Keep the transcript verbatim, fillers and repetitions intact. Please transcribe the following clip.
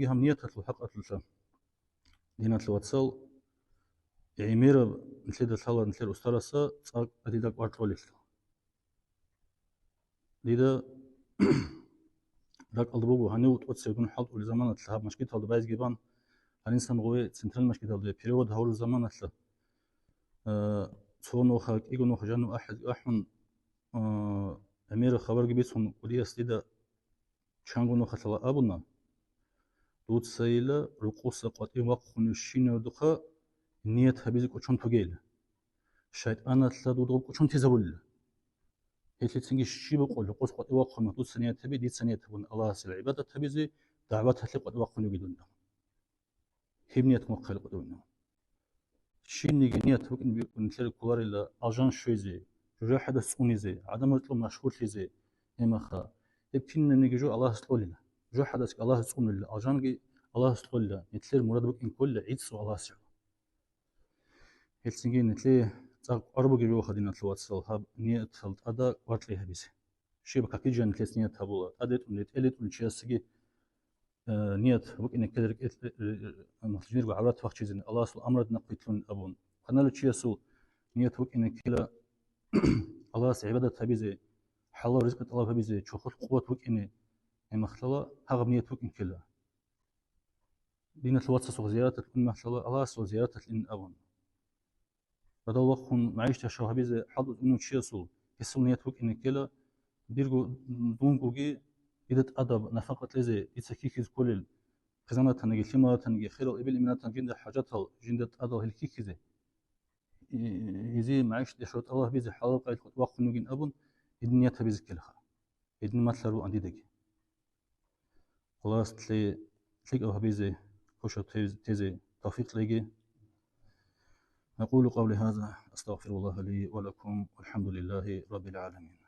Гьеб нияталъул хӀакъалъулъа, диналъул вацал, гӀемераб нилъеда лъала нилъер устараса цӀакъ дида кӀвар кьолелъул. Дида ракӀалда буго, гьанив тӀоцебгун хӀалтӀулел заманалъ гьаб мажгиталда байзги бан, гьанисанго центральный мажгиталда перевод гьавураб заманалъ, э, цо нуха, кӀиго нуха жанив ахӀизе ахӀун, э, гӀемераб хабарги бицун, кӀудияс дида чанго нухалъала абуна: «Дуцайила рукъуса къватӀив вахъунев щинавдухъа ният гьабизе кӀочон тогейила. ШайтӀаналъа дуда гъоб кӀочон тезабулила. Гьелъицинги щиб букӀул, рукъуса къватӀив вахъуна, дуца ният гьаби, дица ният гьабун Аллагьасул гӀибадат гьабизе, дагӀваталъе къватӀив вахъунев вугин дун». Гьеб ният мухъал къватӀивна. Щинниги ният букӀин букӀун нилъер кколарила алжан щвезе, жужахӀадас цӀунизе, гӀадамазда машгьурлъизе, гьемаха. Гьеб кинабниги жо Аллагьас кьолила. ЖужахӀадасги Аллагьас цӀунулила, алжанги Аллагьас кьолила, нилъер мурад букӀин кколила гӀицӀго Аллагьас жо. Гьелцинги нилъее цӀакъ кӀвар бугеб жо, диналъул вацал, гьаб ниятал тӀада кӀвар кьей гьабизе. Щиб какиджан нилъец ният гьабула, тӀадетӀун, ретӀелетӀун чиясги, э, ният букӀине ккела рекӀелъ-, э, э, э, жинирго гӀаврат вахчизин, Аллагьасул амрад нахъвилълъун абун. Каналев чиясул ният букӀине ккела Аллагьас гӀибадат гьабизе, хӀалал ризкъи тӀалаб гьабизе, чохолъ къуват букӀине, гьемахлъала гьагъаб ният букӀин ккела. Диналъул вацасухъ зияраталъ ун махлъала Аллагьасул зияраталъ ин абун. Радал вахъун, магӀишат яшав гьабизе хӀалтӀуцӀунев чиясул гьесул ният букӀине ккела, дирго, дунгоги дида тӀадаб нафакъа кьезе, дица хьихьизе кколел, хъизанатаниги, лъималатаниги, хирал эбел-иминатан жинда хӀажатал, жинда тӀадал гьел хьихьизе. И-, гьезие магӀишат яшав тӀалаб гьабизе хӀалал къайдалъ вахъун вугин абун, гьедин ният гьабизе ккелаха. Гьедин малъа руан дидаги. Аллагьас лъе-, лъикӀаб гьабизе, квешаб тез-, тезе тавфикъ лъеги. أقول قولي هذا، أستغفر الله لي ولكم، والحمد لله رب العالمين.